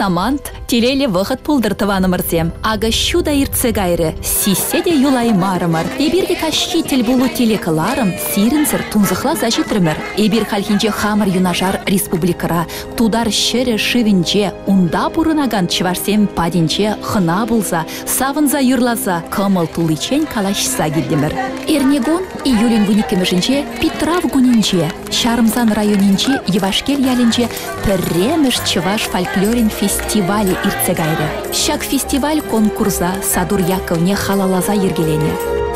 самант, телейлӗ вӑхӑт пултӑр, тӑванӑмӑрсем. Акӑ ҫу та иртсе кайрӗ, сиссе те юлаймарӑмӑр. Эпир те каҫхи тӗлпулу телекӑларӑм сирӗнсӗр тунсӑхласа ҫитрӗмӗр. Эпир хальхинче хамӑр юнашар республикӑра, Тутар ҫӗрӗ-шывӗнче, унта пурӑнакан чӑвашсем патӗнче хӑна пулса, савӑнса юрласа, кӑмӑл туличчен калаҫса килтӗмӗр. Эрнекун, июлӗн 12-мӗшӗнче, Питрав кунӗнче, Ҫарӑмсан районӗнчи Йӑвашкел ялӗнче пӗрремӗш чӑваш фольклорӗн фестивалӗ иртсе кайрӗ. Ҫак фестиваль-конкурса Сатур Яковне халалласа йӗркеленӗ.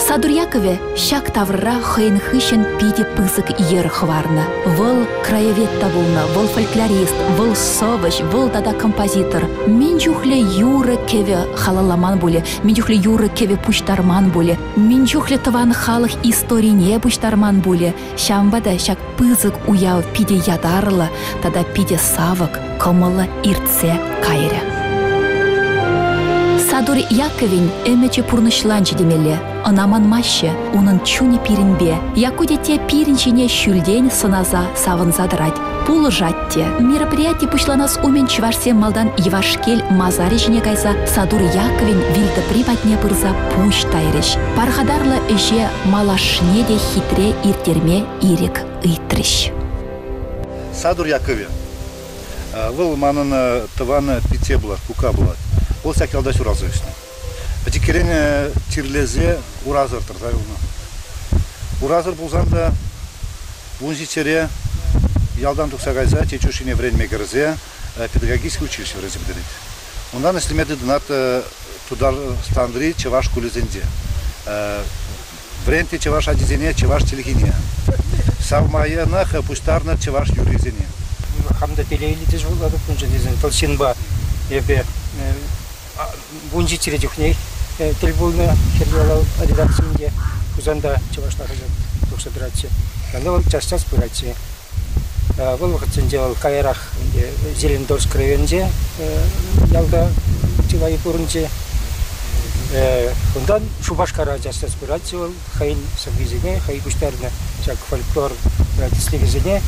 Сатур Яковӗ ҫак таврара хӑйӗн хыҫҫӑн питӗ пысӑк йӗр хӑварнӑ. Вӑл краевед та пулнӑ, вӑл фольклорист, вӑл сӑвӑҫ, вӑл тата композитор. Мӗн чухлӗ юрӑ-кӗвӗ халалламан пулӗ, мӗн чухлӗ юрӑ-кӗвӗ пуҫтарман пулӗ, мӗн чухлӗ тӑван халӑх историне пуҫтарман пулӗ. Ҫавӑнпа та ҫак пысӑк уяв питӗ ятарлӑ тата питӗ савӑк, кӑмӑллӑ иртсе кайрӗ. Сатур Яковӗн ӗмӗчӗ пурнӑҫланчӗ темелле. Ӑна манмаҫҫӗ, унӑн чунӗ пирӗнпе. Якку тете пирӗн ҫине ҫӳлтен сӑнаса савӑнса тӑрать, пулӑшать те. Мероприяти пуҫланас умӗн чӑвашсем малтан Йӑвашкел масарӗ ҫине кайса Сатур Яковӗн вилтӑпри патне пырса пуҫ тайрӗҫ. Пархатарлӑ ӗҫе малашне те хитре ирттерме ирӗк ыйтрӗҫ. Сатур Яковӗ. Вӑл манӑн тӑван пичче пулать, кукка пулать. Вӑл ҫак ялта ҫуралса ӳснӗ. Пӗчӗккӗрен чирлесе урасӑр тӑрса юлнӑ. Урасӑр пулсан та 17-ре ялтан тухса кайса Течушине вӗренме кӗрсе педагогический училище вӗренсе пӗтерет. Унтан ӗҫлеме тытӑнать Тутарстанри чӑваш шкулӗсенче. Вӗрентнӗ чӑваш ачисене чӑваш чӗлхине. Савмайӑнах пуҫтарнӑ чӑваш юррисене. Хам та телейлӗ те шутлатӑп, мӗншӗн тесен вӑл ҫынпа эпӗ 17-ре чухнех тӗл пулнӑ Хӗрлӗ редакцийӗнче. Хусанта чӑвашла хаҫат тухса тӑратчӗ. Ӑна вӑл час-час пыратчӗ. Вӑл вӑхӑтсенче вӑл каярах Зеленодольск районӗнче ялта чылай пурӑнчӗ. Унтан Шупашкара час-час пыратчӗ вӑл, хӑйӗн сӑввисене, хӑй пуҫтарнӑ ҫак фольклор тӗслӗхӗсене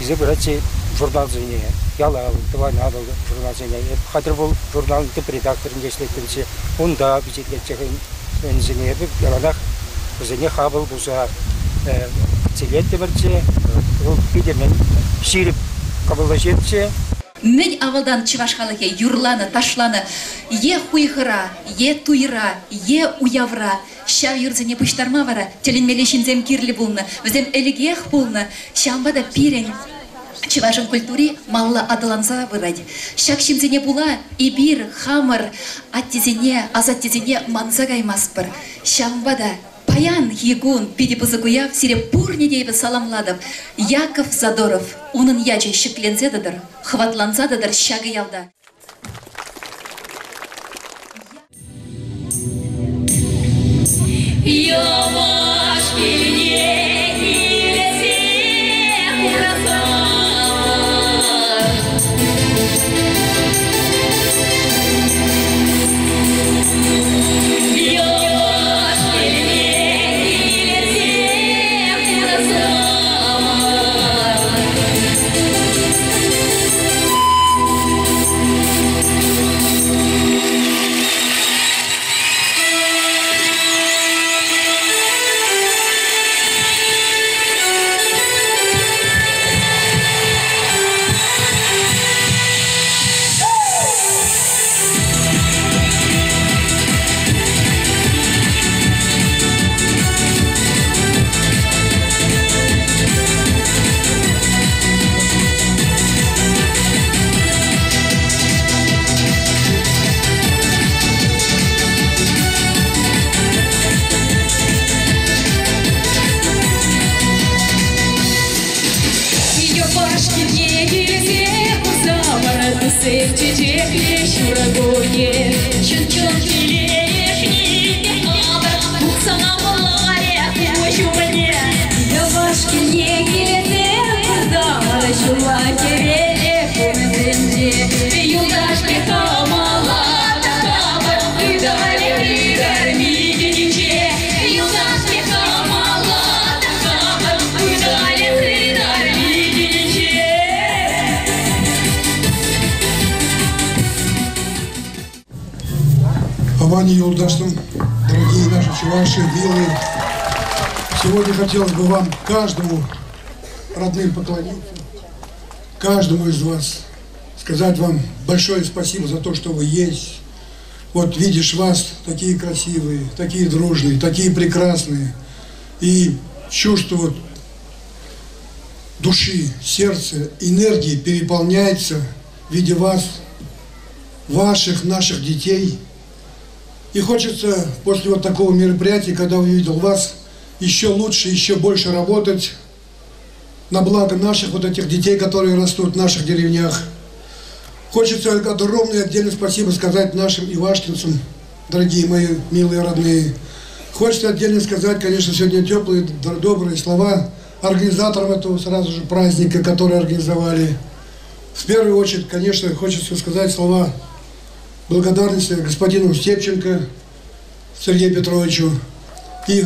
илсе пыратчӗ журналсене, Ялав, Тӑван Атӑл журналсене. Эп хатӗр пул журналӑн тӗп редакторӗнче ӗҫлеттӗмччӗ. Унта пичетлетчӗ хӑйӗнсене. Эпӗ яланах вӗсене хапӑл туса кӗтсе Вӑл питӗ мӗн ҫирӗп кӑмӑллӑ ҫынччӗ. Мӗн авалтан чӑваш халӑхӗ юрланӑ, ташланӑ е хуйхӑра, е туйра, е уявра. Ҫав юрсене пуҫтарма вара тӗлӗнмелле ҫынсем кирлӗ пулнӑ. Вӗсем ӗлӗкех пулнӑ. Ҫавӑнпа та пирӗн чӑвашӑн культури малалла аталанса пырать. Ҫак ҫынсене пула эпир хамӑр аттесене, асаттесене манса каймастпӑр. Ҫавӑнпа та паянхи кун питӗ пысӑк уяв, сире пурне те эпӗ саламлатӑп. Яков Задоров, унӑн ячӗ ҫӗкленсе тӑтӑр, хӑватланса тӑтӑр ҫакӑ ялта. Йӑваш килне килсе курсан. Йӑваш килне килсе курсан. Авани юлташсем, дорогие наши чуваши, милые, сегодня хотелось бы вам каждому родным поклониться, каждому из вас сказать вам большое спасибо за то, что вы есть. Вот видишь вас, такие красивые, такие дружные, такие прекрасные. И чувство вот души, сердца, энергии переполняется в виде вас, ваших, наших детей. И хочется после вот такого мероприятия, когда увидел вас, еще лучше, еще больше работать на благо наших вот этих детей, которые растут в наших деревнях. Хочется огромное отдельное спасибо сказать нашим ивашкинцам, дорогие мои милые родные. Хочется отдельно сказать, конечно, сегодня теплые, добрые слова организаторам этого сразу же праздника, который организовали. В первую очередь, конечно, хочется сказать слова благодарности господину Степченко Сергею Петровичу. И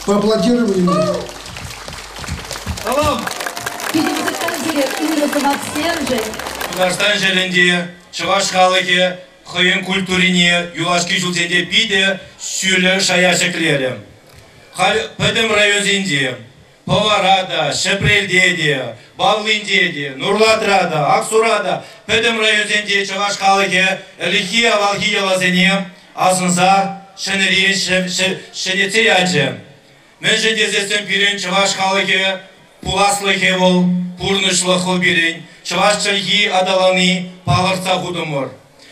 поаплодируем ему. Салам! Тутарстан ҫӗрӗнче чӑваш халӑхӗ хӑйӗн культурине юлашки ҫулсенче питӗ ҫӳллӗ шая ҫӗклерӗ. Халь пӗтӗм районсенче Пӑвара та, Ҫӗпрелте те, Баллинче те, Нурлатра та, Аксура та пӗтӗм районсенче чӑваш халӑхӗ ӗлӗкхи-авалхи йӑласене асӑнса ҫӗнӗрен ҫӗнетсе ячӗ. Мӗншӗн тесессӗн пирӗн чӑваш халӑхӗ пуласлӑхӗ вӑл, пурнӑҫлӑх вӑл пирӗн, чӑваш чӗлхи аталанни палӑртса хутӑмӑр.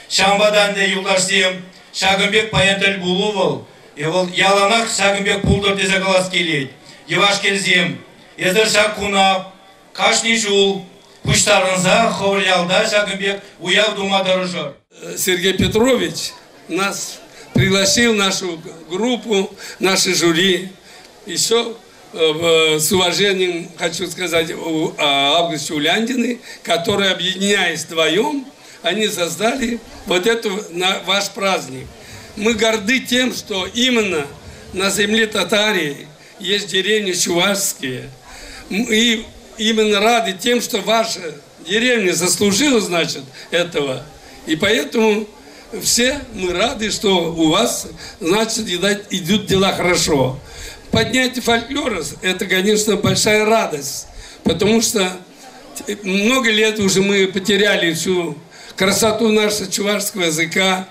Ҫавӑнпа та ӗнтӗ, юлташсем, ҫакӑн пек паян тӗл пулу вӑл, вӑл яланах ҫакӑн пек пултӑр тесе калас килет. Йӑвашкелсем, эсӗр ҫак куна кашни ҫул пуҫтарӑнса хӑвӑр ялта ҫакӑн пек уяв тума тӑрӑшӑр. Сергей Петрович нас пригласил, нашу группу, наше жюри. Еще с уважением хочу сказать Августе Уляндины, которые, объединяясь вдвоем, они создали вот этот ваш праздник. Мы горды тем, что именно на земле Татарии есть деревни чувашские. И именно рады тем, что ваша деревня заслужила, значит, этого. И поэтому все мы рады, что у вас, значит, идут дела хорошо. Поднятие фольклора – это, конечно, большая радость, потому что много лет уже мы потеряли всю красоту нашего чувашского языка,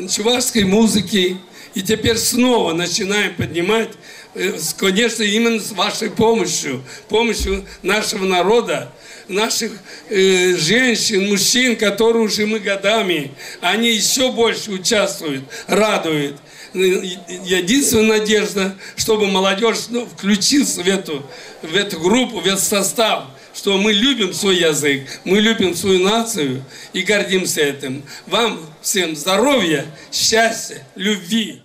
чувашской музыки, и теперь снова начинаем поднимать, конечно, именно с вашей помощью, помощью нашего народа, наших женщин, мужчин, которые уже мы годами, они еще больше участвуют, радуют. Единственная надежда, чтобы молодежь включилась в эту группу, в этот состав, что мы любим свой язык, мы любим свою нацию и гордимся этим. Вам всем здоровья, счастья, любви.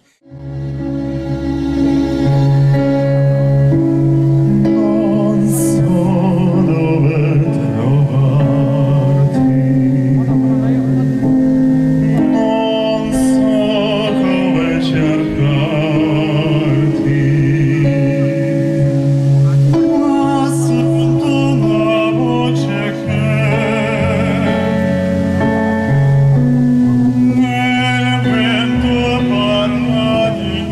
Nel vento parla di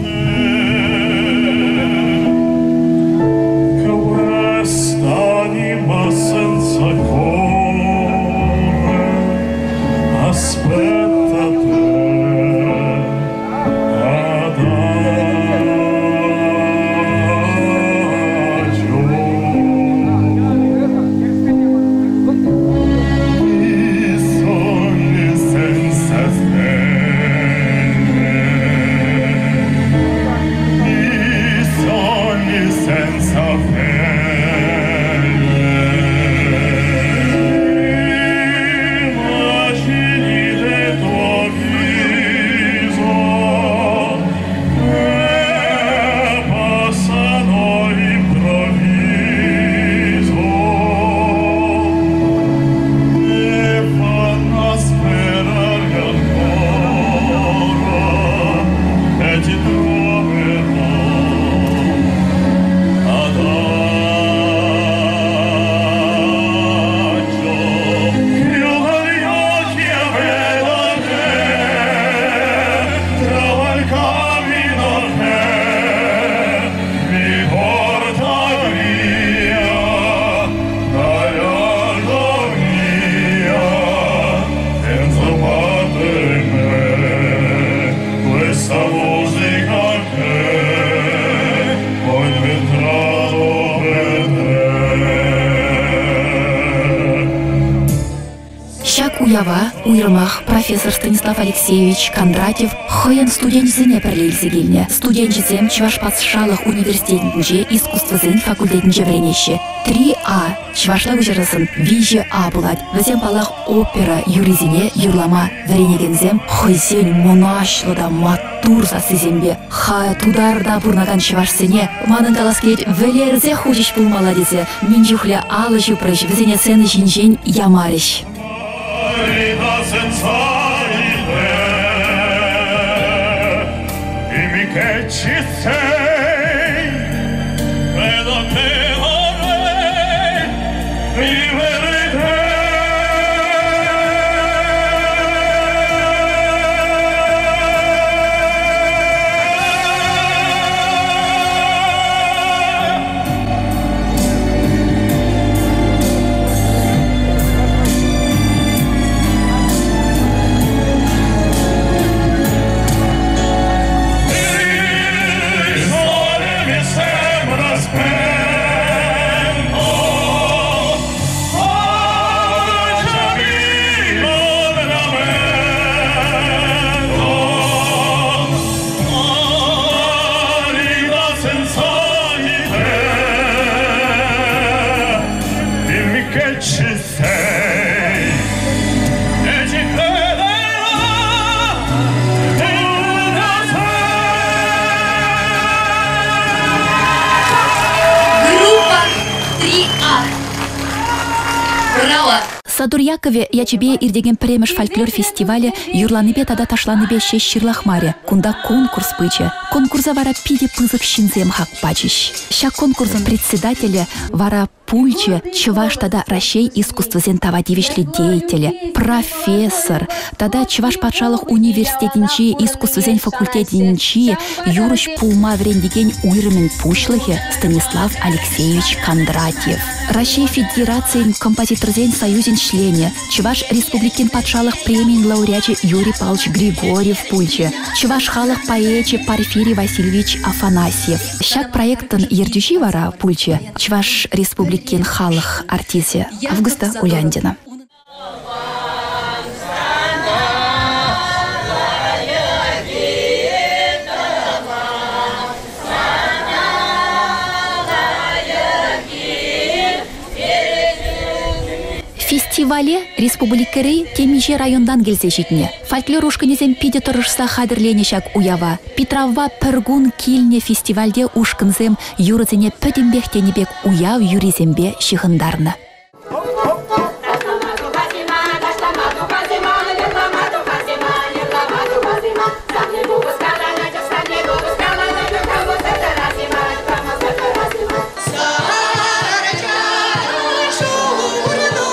уява уйрӑмах профессор Станислав Алексеевич Кондратьев хӑйӗн студенчӗсене пӗрле илсе килнӗ. Студенчӗсем Чӑваш патшалӑх университетӗнче искусствӑсен факультетӗнче вӗренеҫҫӗ. 3А чӑвашла куҫарсан 3А пулать. Вӗсем, паллах, опера юррисене юрлама вӗренекенсем хӑйсен мӑнаҫлӑ та маттур сассисемпе ха тутарта пурӑнакан чӑвашсене манӑн калас килет вӗлерсе хучӗҫ пулмалла тесе мӗн чухлӗ алӑ ҫупрӗҫ, вӗсене сцена ҫинчен ямарӗҫ. Dimmi che ci sei, vedo che vorrei vivere te. Il sole mi sembra spento, baciami con lamento, anima senza di te, dimmi che ci sei e ci crederò una Группа 3А. Браво! Сатур Яковӗ ячӗпе иртекен пӗрремӗш фольклор фестивалӗ юрланипе тата ташланипе ҫеҫ ҫырлахмарӗ. Кунта конкурс пычӗ. Конкурса вара питӗ пысӑк ҫынсем хак пачӗҫ. Ҫак конкурсӑн председателӗ вара пулчӗ чӑваш тата Раҫҫей искусствӑсен тава тивӗҫлӗ деятелӗ, профессор тата Чӑваш патшалӑх университетӗнчи искусствӑсен факультетӗнчи юрӑҫ пулма вӗрентекен уйрӑмӗн пуҫлӑхӗ Станислав Алексеевич Кондратьев. Раҫҫей Федерацийӗн композиторсен союзӗн членӗ, Чӑваш Республикин патшалӑх премийӗн лауреачӗ Юрий Павлович Григорьев пулчӗ, чӑваш халӑх поэчӗ Порфирий Васильевич Афанасьев. Ҫак проектӑн ертӳҫи вара пулчӗ Чӑваш Республикин халӑх артисчӗ Августа Уляндина. Фестивале республикӑри темиҫе районтан килсе ҫитнӗ. Фольклор ушкӑнӗсем питӗ тӑрӑшса хатӗрленӗ ҫак уява. Питравпа пӗр кун килнӗ фестивальте ушкӑнсем юрӑсене пӗтӗмпех тенӗ пек уяв юрисемпе ҫыхӑнтарнӑ.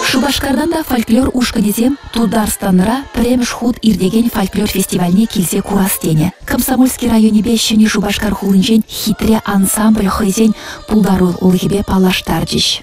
Шупашкартан та фольклор ушкӑнӗсем Тутарстанра пӗрремӗш хут иртекен фольклор фестивальне килсе курас тенӗ. Комсомольски районӗпе Ҫӗнӗ Шупашкар хулинчен хитре ансамбль хӑйсен пултарулӑхӗпе паллаштарчӗҫ.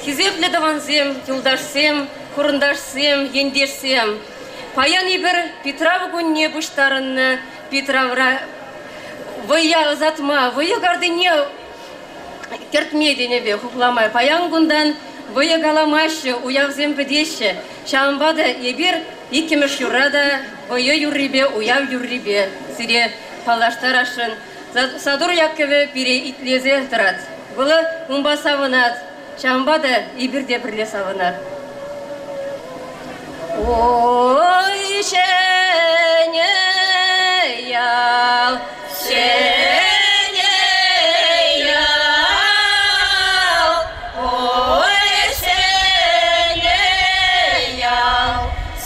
Хисеплӗ тӑвансем, юлташсем, хурӑнташсем, ентешсем! Паян эпир Питрав кунне пуҫтарӑннӑ Питравра вӑййа ӑсатма, вӑйӑ картине кӗртме тенӗпе хуплама. Паян кунтан вӑйӑ каламаҫҫӗ, уявсем пӗтеҫҫӗ. Ҫавӑнпа та эпир иккӗмӗш юрра та вӑйӑ юррипе, уяв юррипе сире паллаштарасшӑн. Сатур Яккӑвӗ пире итлесе тӑрать. Вӑл унпа савӑнать. Ҫавӑнпа та эпир те пӗрле савӑнар. Ой, ҫӗнӗ ял, ҫӗнӗ ял, ой, ҫӗнӗ ял,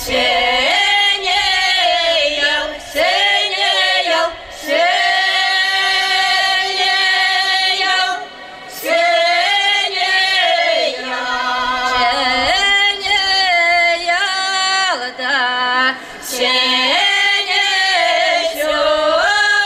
ҫӗнӗ ял, ҫӗнӗ ял, ҫӗнӗ ял. Ҫӗнӗ ялта ҫӗнӗ ҫурт.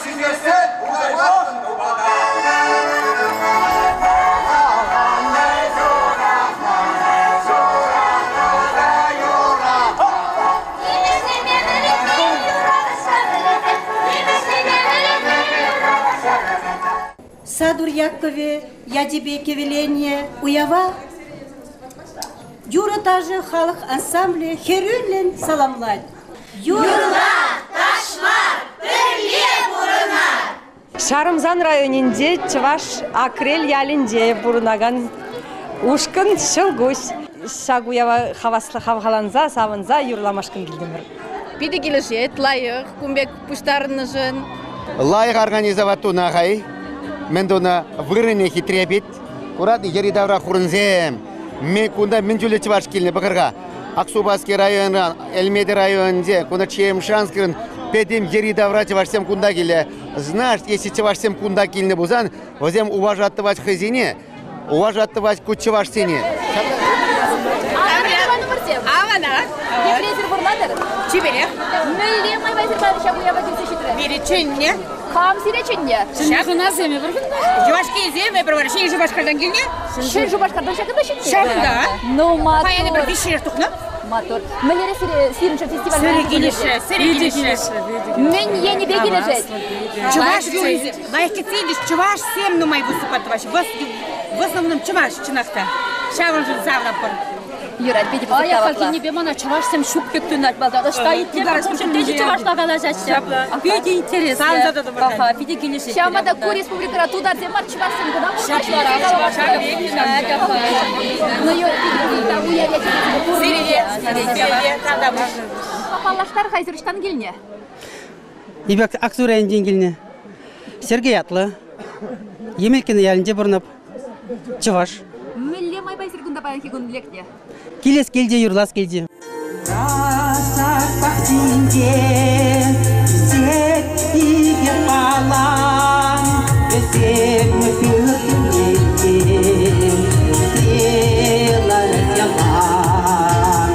Сисмесен пулаймастӑн тупата. Сатур Яккӑвӗ ячӗпе кӗвӗленнӗ уява юрӑ-ташӑ халӑх ансамблӗ хӗрӳллӗн саламлать. Юрла, ташла, пӗрле пурӑнар! Ҫарӑмсан районӗнче Чӑваш Акрель ялӗнче пурӑнакан ушкӑн «Ҫӑлкуҫ». Ҫак уява хаваслӑ хавхаланса, савӑнса юрламашкӑн килтӗмӗр. Питӗ килӗшет, лайӑх кун пек пуҫтарӑннӑшӑн. Лайӑх организовать тунӑ хай. Мӗн тунӑ? Вырӑнӗ хитре пит. Куратни йӗри-тавра хурӑнсем. Кунта мӗн чулӗ чӑваш килнӗ пӑхӑр-ха. Аксубайский районран, Элметӗ районӗнче, кунта Чемшанскирен пӗтӗм йӗри-тавра чӑвашсем кунта килӗ. Знаешь, если чӑвашсем кунта килнӗ пулсан, вӗсем уважать тӑвать хӑйсене, уважать тӑвать ку чӑвашсене. Аванах. Епле пурӑнатӑр? Чиперех. Мӗнле майпа ҫак уява килсе ҫитрӗ? Пире чӗннӗ. Кам сире чӗннӗ? Хӑнасем эпир кунта. Юлашкисем эпир вара Ҫӗнӗ Шупашкартан килнӗ. Ҫӗнӗ Шупашкартан ҫакӑнта ҫитнӗ? Ҫакӑнта. Ну, маттур. Паян эпир виҫҫӗрех тухнӑ. Маттур. Мӗнлере сирӗншӗн фестиваль? Сӗре килӗшрӗ, сӗре килӗшрӗ. Мӗн енӗпе килӗшет? Чӑваш юррисем, лайӑх кӗтсе илчӗҫ, чӑвашсем нумай выступать тӑваҫҫӗ. В основном чӑваш, чӑнах та. Ҫавӑншӑн савӑнатпӑр. Юрать, питӗ пысӑк Ая, тавӑклӑ. хальхиннипе мана чӑвашсем ҫук пек туйӑнать малтан. Ӑҫта итле, пурте чӑвашла калаҫаҫҫӗ. Питӗ интереслӗ. Аха, питӗ килӗшет. Ҫавӑнпа та ку республикӑра тутарсем мар, чӑвашсем кӑна Ну, Паллаштар-ха, эсир ӑҫтан килнӗ? Эпӗ Аксу районӗнчен килнӗ. Сергей ятлӑ. Емелькино ялӗнче пурӑнап. Чӑваш. Мӗнле майпа эсир кунта паянхи кун лекнӗ? Килес килчӗ, юрлас килчӗ. Сад пахчинче ӳсет икӗ палан, вӗсем пӳртӗнче ларать ялан.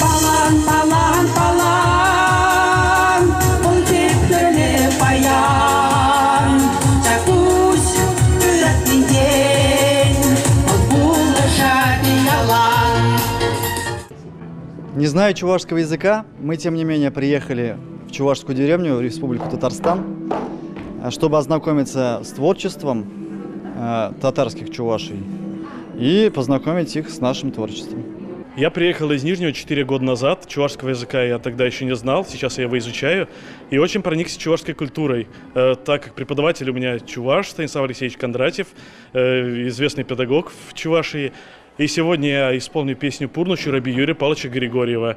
Палан, палан, палан, вӑл тӗплӗ паян. Ҫак ыратнинчен вӑл пулӑшать ялан. Не зная чувашского языка, мы, тем не менее, приехали в чувашскую деревню, в Республику Татарстан, чтобы ознакомиться с творчеством татарских чувашей и познакомить их с нашим творчеством. Я приехал из Нижнего 4 года назад. Чувашского языка я тогда еще не знал, сейчас я его изучаю. И очень проникся чувашской культурой, так как преподаватель у меня чуваш, Станислав Алексеевич Кондратьев, известный педагог в Чувашии. И сегодня я исполню песню «Пурнуч» Раби Юрия Павловича Григорьева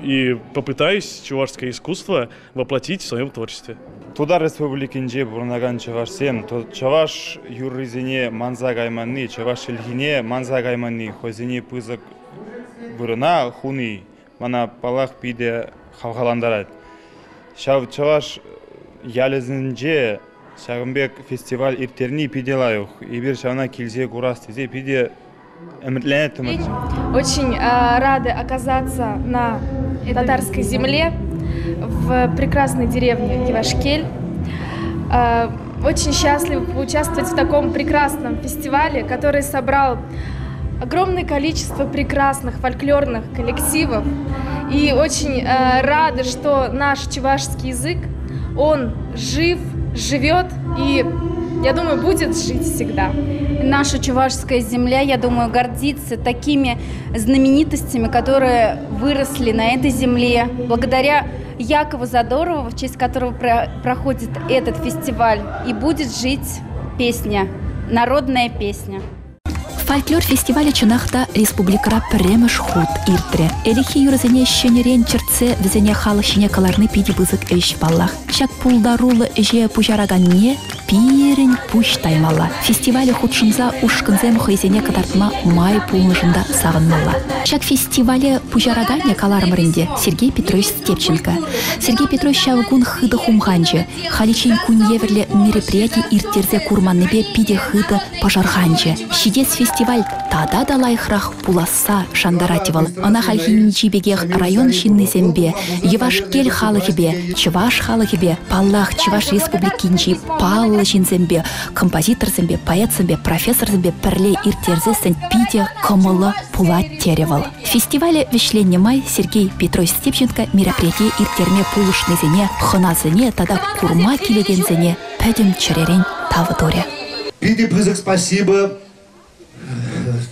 и попытаюсь чувашское искусство воплотить в своем творчестве. Тутар Республикинче пурӑнакан чӑвашсем чӑваш юррисене манса кайманни, чӑваш чӗлхине манса кайманни, хӑйсене пысӑк вырӑна хуни мана, паллах, питӗ хавхалантарать. Ҫав чӑваш ялӗсенче ҫакӑн пек фестиваль ирттерни питӗ лайӑх. Эпир ҫавна килсе курас тесе питӗ ӗмӗтленеттӗмӗр. Очень рады оказаться на татарской земле, в прекрасной деревне Ивашкель. Очень счастливы поучаствовать в таком прекрасном фестивале, который собрал огромное количество прекрасных фольклорных коллективов. И очень рады, что наш чувашский язык, он жив, живет и, я думаю, будет жить всегда. Наша чувашская земля, я думаю, гордится такими знаменитостями, которые выросли на этой земле. Благодаря Якову Задорову, в честь которого проходит этот фестиваль, и будет жить песня, народная песня. Фольклор фестивалӗ чӑнах та республикӑра пӗрремӗш хут иртрӗ. Ӗлӗкхи юрӑсене ҫӗнӗрен чӗртсе вӗсене халӑх ҫине кӑларни питӗ пысӑк ӗҫ паллах. Ҫак пултаруллӑ ӗҫе пуҫараканне пирӗн пуҫ таймалла. Фестивале хутшӑнса ушкӑнсем хӑйсене кӑтартма май пулнӑшӑн та савӑнмалла. Ҫак фестивале пуҫараканӗ каларӑмӑр ӗнтӗ Сергей Петрович Степченко. Сергей Петрович ҫав кун хытӑ хумханчӗ. Халиччен кун евӗрлӗ мероприяти ирттерсе курманнипе питӗ хытӑ пӑшӑрханчӗ. Ҫитес фестиваль тата та лайӑхрах пуласса шантарать вӑл. Ӑна хальхинчи пекех район ҫыннисемпе, Йӑвашкел халӑхӗпе, чӑваш халӑхӗпе, паллах, Чӑваш Республикинчи паллӑ ҫынсемпе, композиторсемпе, поэтсемпе, профессорсемпе пӗрле ирттерсессӗн питӗ кӑмӑллӑ пулать терӗ вӑл. Фестивале вӗҫленнӗ май Сергей Петрович Степченко мероприятие ирттерме пулӑшнисене, хӑнасене тата курма килекенсене пӗтӗм чӗререн тав турӗ. Питӗ пысӑк спасибо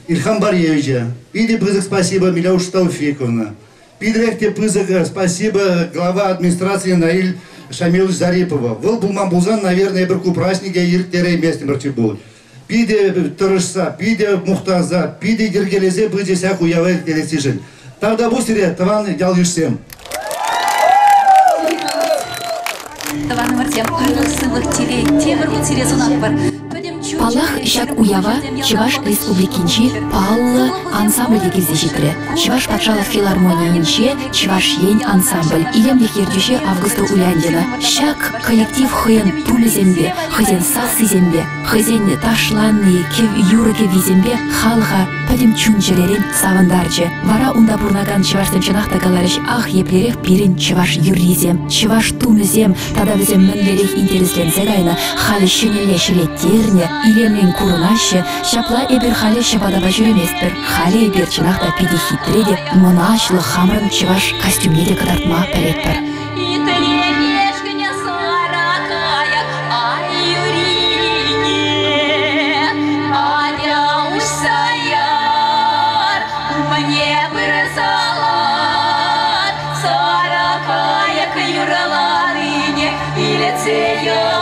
Ильхам Барьевича. Питӗ пысӑк спасибо Миляуша Тауфиковна. Питӗрех те пысӑк спасибо глава администрации Наиль Шамилович Зарипова. Вӑл пулман пулсан, наверное, эпир ку празднике ирттерейместӗмӗрччӗ пуль. Питӗ тӑрӑшса, питӗ мухтаса, питӗ йӗркелесе пычӗ ҫак уява ирттерессишӗн. Тавтапуҫ сире, тӑван ял-йышсем. Тӑванӑмӑрсем, ырлӑх-сывлӑх, телей, тепӗр хут сире сунатпӑр. Паллах, ҫак уява Чӑваш Республикинчи паллӑ ансамбль те килсе ҫитрӗ. Чӑваш патшалӑх филармонийӗнче Чӑваш Ен ансамбль, илемлӗх ертӳҫи Августа Уляндина. Ҫак коллектив хӑйӗн тумӗсемпе, хӑйсен сассисемпе, хӑйсен ташлани, юрӑ кӗввисемпе халӑха пӗтӗм чун-чӗререн савӑнтарчӗ. Вара унта пурӑнакан чӑвашсем чӑнах та каларӗҫ, ах, еплерех пирӗн чӑваш юррисем, чӑваш тумӗсем тата вӗсем мӗнлерех интересленсе кайнӑ, халӗ ҫӗнӗлле ҫӗлеттернӗ, илемлӗн курӑнаҫҫӗ. Ҫапла эпир халӗ ҫӑпатапа ҫӳреместпӗр. Халӗ эпир чӑнах та питӗ хитре те мӑнаҫлӑ хамӑрӑн чӑваш костюмне те кӑтартма пӗлетпӗр. Итлемешкӗн сара каяк ай юрине, атя уҫса яр, умне пырса лар, сара кайӑк юрланине илтсе яр.